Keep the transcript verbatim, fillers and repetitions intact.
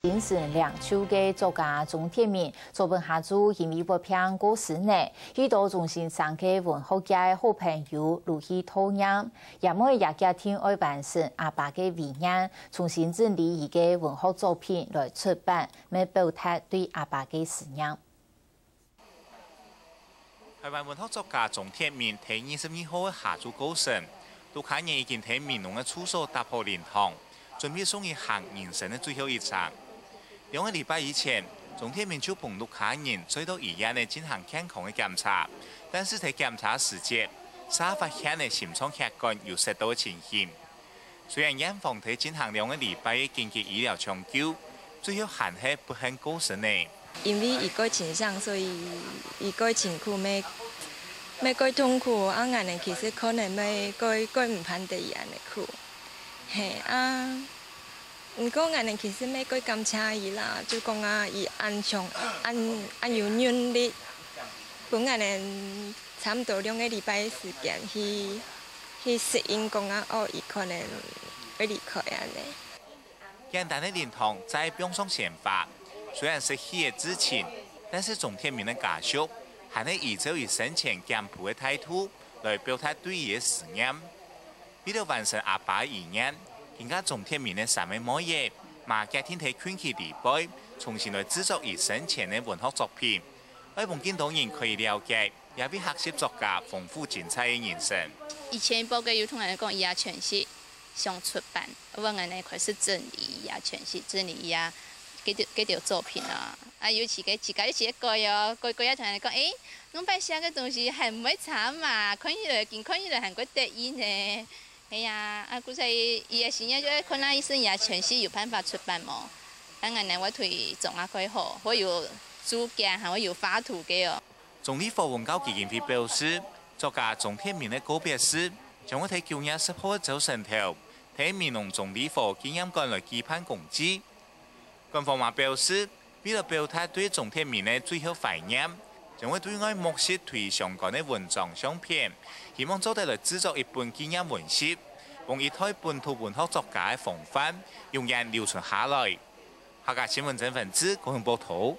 精神領袖个作家鍾鐵民，昨晡下晝因為發病過身呢，許多鍾先生个文學界好朋友陸續悼念，也為佢決定愛完成阿爸个遺願，重新整理佢个文學作品來出版，來表達對阿爸个思念。 台灣文學作家鍾鐵民在二十二號个下晝過身，屋下人已經在美濃个住所搭好靈堂，準備送佢行人生个最後一程。兩個禮拜以前，鍾鐵民就分屋下人載到醫院个進行健康个檢查，但是在檢查時節，嗄發現个心臟血管有塞到个情形。 雖然院方在進行兩個禮拜个緊急醫療搶救，最後還係不幸過身呢。因為佢過清醒，所以佢過辛苦，乜乜過痛苦，啊，𠊎等其實可能乜過過毋盼得佢恁呢苦。嘿啊，毋過𠊎等其實乜過感謝佢啦，就講啊，佢恁強，恁恁有韌力，分𠊎等 差毋多兩個禮拜个時間去去適應講啊，哦，佢可能會離開恁呢。簡單个靈堂再放上鮮花，雖然失去个至親，但是鍾鐵民个家屬還係依照佢生前簡樸个態度來表達對佢个思念。為了完成阿爸个遺願，今下鍾鐵民个三個妹仔嘛決定在近期裡背重新來製作佢生前个文學作品，愛分更多人可以了解 也為學習作家豐富精彩个人生。以前一輩个有同𠊎等講，佢也全集想出版，𠊎等呢開始整理，佢也全集整理佢也幾條幾條作品啊。啊，尤其个自家一直改哦，改改啊，同人講，誒，攏擺寫个東西還毋會差嘛，看起來緊看起來還過得意呢。係啊，啊，故所以佢个心願就係看啊，一生佢也全集有辦法出版無？啊，𠊎等會推崇啊，蓋好，會有主見，還會有畫圖个哦。 中壢火文教基金會表示，作家鍾鐵民个告別式將會在九月十號个朝晨頭，在美濃中壢火紀念館來舉辦公祭。館方嘛表示，為了表達對鍾鐵民个最後懷念，將會對外募集對相關个文章、相片，希望做得來製作一本紀念文集，用一代本土文學作家个風範，永遠留存下來。客家新聞曾文志，高雄報導。